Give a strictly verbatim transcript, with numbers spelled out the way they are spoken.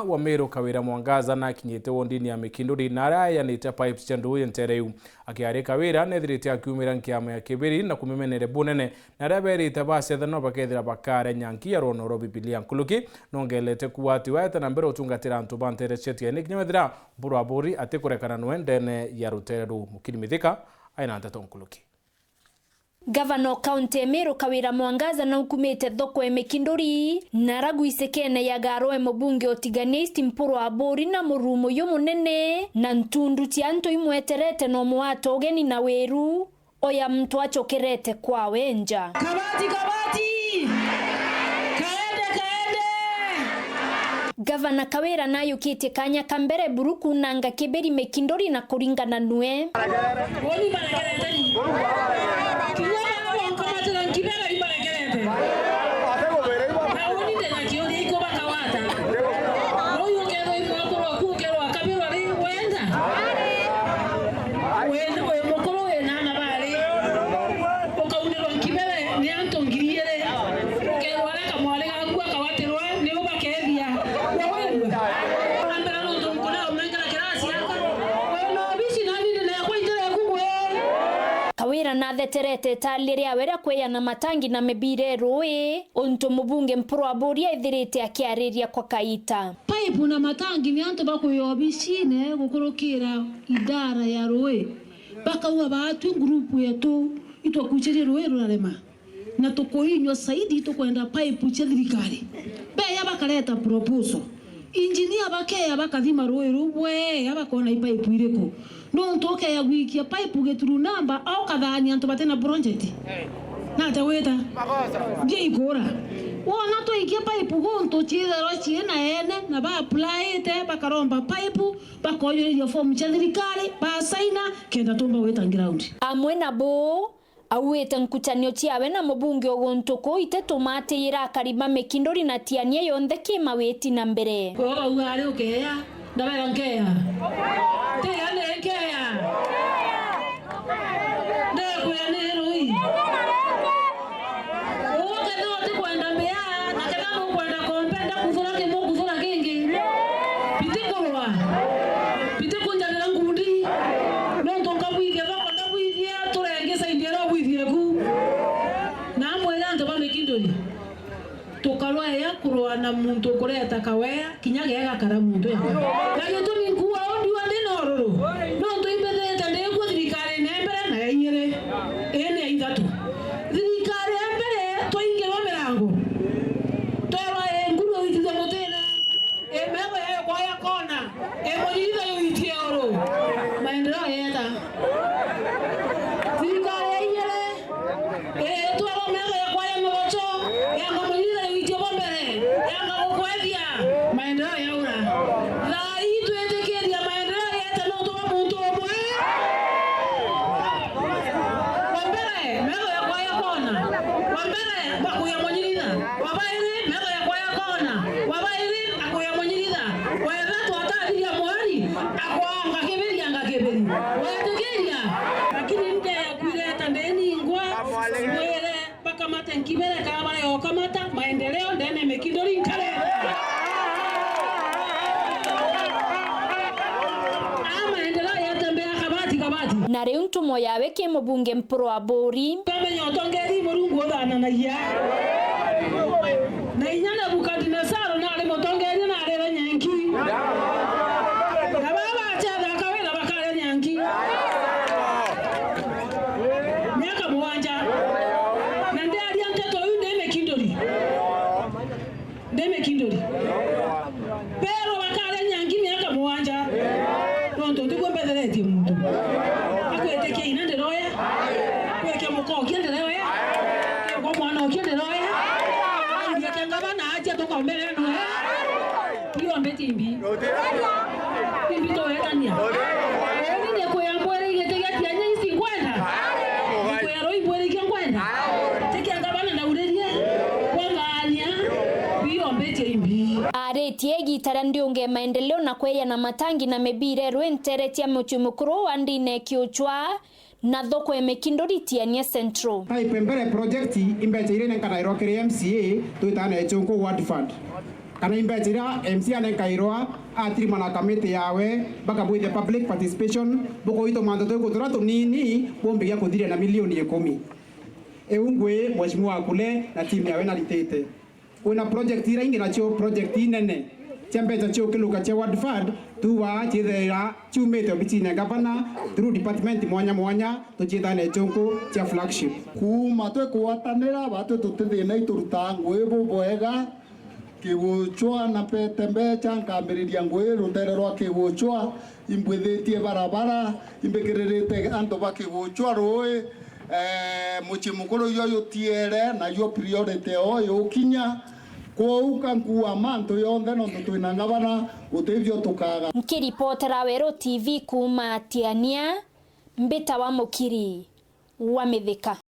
wa Meru Kawira Mwangaza nakinyite wondini ya Mikinduri na aria ayanite pipes cia nduu ntere iu. Akiaria Kawira nethirite akiumira nkiama ya Kibiri na kumimenere bunene na aria berite bacetha no bakethira bakaria nyanki ya rwono rwa Bibilia. Nkuluki nongelete kuuga ati we aeta na mbere utungatira antu ba ntere cia Tiania kinya wethira Mpuru Aburi atikurekana nwe ndene ya rutere ruu. Mukiri Mithika aina nteto nkuluki. Gavana o kaunti ya Meru Kawira Mwangaza naukumite thoko ya Mikinduri na aragwisikene ya Garoe mubunge utigania East Mpuru Aburi na murumo jumunene na ntundu cia antu imweterete na umwe ata ugeni na wiru oya muntu acokerete kwawe nja. Kabati, kabati! Kaende, kaende! Gavana Kawira nayukitie kanya ka mbere buru kunanga Kibiri Mikinduri na kuringana nwe. Woni barekerete ni. Kinya baba bonkomatira nkibera ibarekerete. Na woni ndena kiuria iko bakawata. Uyu ukethwa imwakuru aku ukerwa akabirwa ri wenda. We, we mukuru wina ana bari. Ukaunirwa nkibere ni antu ngiri iri. Ukerwa reka mwari gaku akawatirwa ni ubakethia. Wawirwe. Ambira nontu nkuna umenkera kirasi yaka. Wina obici nani ndina yakwa intere yaku gwe. Kawira natheterete itali riawe ria kwiyana matangi na mibira ya rui, untu mubunge Mpuru Aburi ethirite akiariria kwa kaita. Paipu na matangi ni antu bakwia obicine gukurukira idara ya rui. Bakauga baatwi ngurupu yetu itwakucirie rui rurarema. Na tukuinywa saidi tukwenda paipu cia thirikari. Beya bakareta proposal. Injinia bakeya bakathima rui ruu bweya bakona i paipu iriku. Nontu ukeya gwikia paipu gituru namba au kathania antu batina project. Nate wita? Mbia ikura. Wona twaikia paipu guntu ciitharwa ciina ene na ba applyite bakaromba paipu, bakoyuriria fomu cia thirikari, basaina, kenda tumba gwita ground. Amwe na buu, auite nkutanio ciawe na mubunge uguntu kuu ite tumatiira akari ba Mikinduri na Tiania yonthe kimawiti na mbere. Kwou bauga ari ukeya, ndabera nkeya. Tiga ni nkeya. Ndekwira ni rui. Ukethirwa utikwenda mbia, na kethirwa nukwenda kompe, ndakuthura kimu, kuthura kingi. Biti kurwa. Biti kunjanira ngundi. Nontu nkabwithia thoko, ndabwithia turenge saindi iria ubwithie ku. Na amwire antu ba Mikinduri. Tukarwaya kurwa na muntu ukureta kawea, kinya gega kara muntu ya. Na gitumi nkuuga uu ndiuga ndi na ururu, nontu imbithirite ndikua thirikarine ya mbere na ya iiri, ii ni ya ithatu. Thirikari ya mbere twaingirwa mirango, twerwa, "Ii nguru uitithia mutine, ii metho yayo kwaya kona, ii munyitha yuitie uru." Maendeleo yeeta. Thirikari ya iiri, ii, itwarwa metho ya kwaya mogocho, yanga munyitha yuitie bo mbere, yanga gukwethia, maendeleo yaura. Thaa ii twitikiria maendeleo yeeta nontu bwa muntu umwe. Wa mbere, metho ya kwaya kona. Wa mbere, bakuya munyitha. Wa bairi, metho ya kwaya kona. Wa bairi, akuya munyitha. Wa ithatu, atathiria mweri, akwanga kibiri, anga kibiri. Wetikiria? Lakini ndekwireta ndiningwa, mwire bakamate nkibere kaa bareokamata, maendeleo ndene Mikinduri nkareta. Aa maendeleo yatembea kabati kabati. Na riu ntumo yawe ki mubunge Mpuru Aburi. Bamenya utongeri Murungu uthananagia. Na inya Nebukadinezaru nari mutongeria na arire nyenki. Na baba acetha akawira bakare nyenki. Miaka mugwanja. Na ndiaria nteto iu ndi Mikinduri. Ndi Mikinduri. Pero bakare nyangi miaka mugwanja. Nontu ntiguo mbetheretie muntu. Akwitikia ina ndiroya. Kwikia muka okia ndiroya. Kwa mwana okia ndiroya. Aria kia ngavana atia tukombere nwe. Iyo mbiti imbi. Imbi tuwetania. Uni ni kwia mbwire igiti gia Tiania ici nkwenda. Ni kwia rui mbwire ikia nkwenda. Tikia ngavana ndauririe. Kwangania. Biombetie imbi. Aritie igita ria ndiunge maendeleo na kweya na matangi na mibira rwi ntere cia mucii mukuru wa ndine Kiuchwa na thoko ya Mikinduri Tiania Central. Pipe mbere project imbecha iria nenkanairwa kiri M C A twitaga na Ichunku Ward Fund. Kana imbecha iria M C anenkairwa atirimana na kamiti yawe, bakabwithia public participation, bukoitwa mantu twi kuthura tunini, bumbigia kuthiria na milioni ikumi. Iu ngui Mheshimiwa Akule na timu yawe naritite. Kwina project ira ingi nacio project inene cia mbecha cia ukiluka cia Ward Fund, tuugaa ciithaira ciumite obicine ya gavana through department mwanya mwanya, tuciithaa na ichunku cia flagship. Kuuma twikugwatanira, batwi tutithina iturutaa ngui bubwega, Kiguchwa na mpete mbecha nkambiriria ngui rutere rwa Kiguchwa, imbwithitie barabara, imbikiririte antu ba Kiguchwa rui, eh, mucii mukuru jwa jutiere, na jwa priority o yukinya. Kwou ka nkuua mantu yonthe, nontu twina ngavana, gutibio tukaga. Nkiripotera Weru T V kuuma Tiania, mbitawa Mukiri wa Mithika.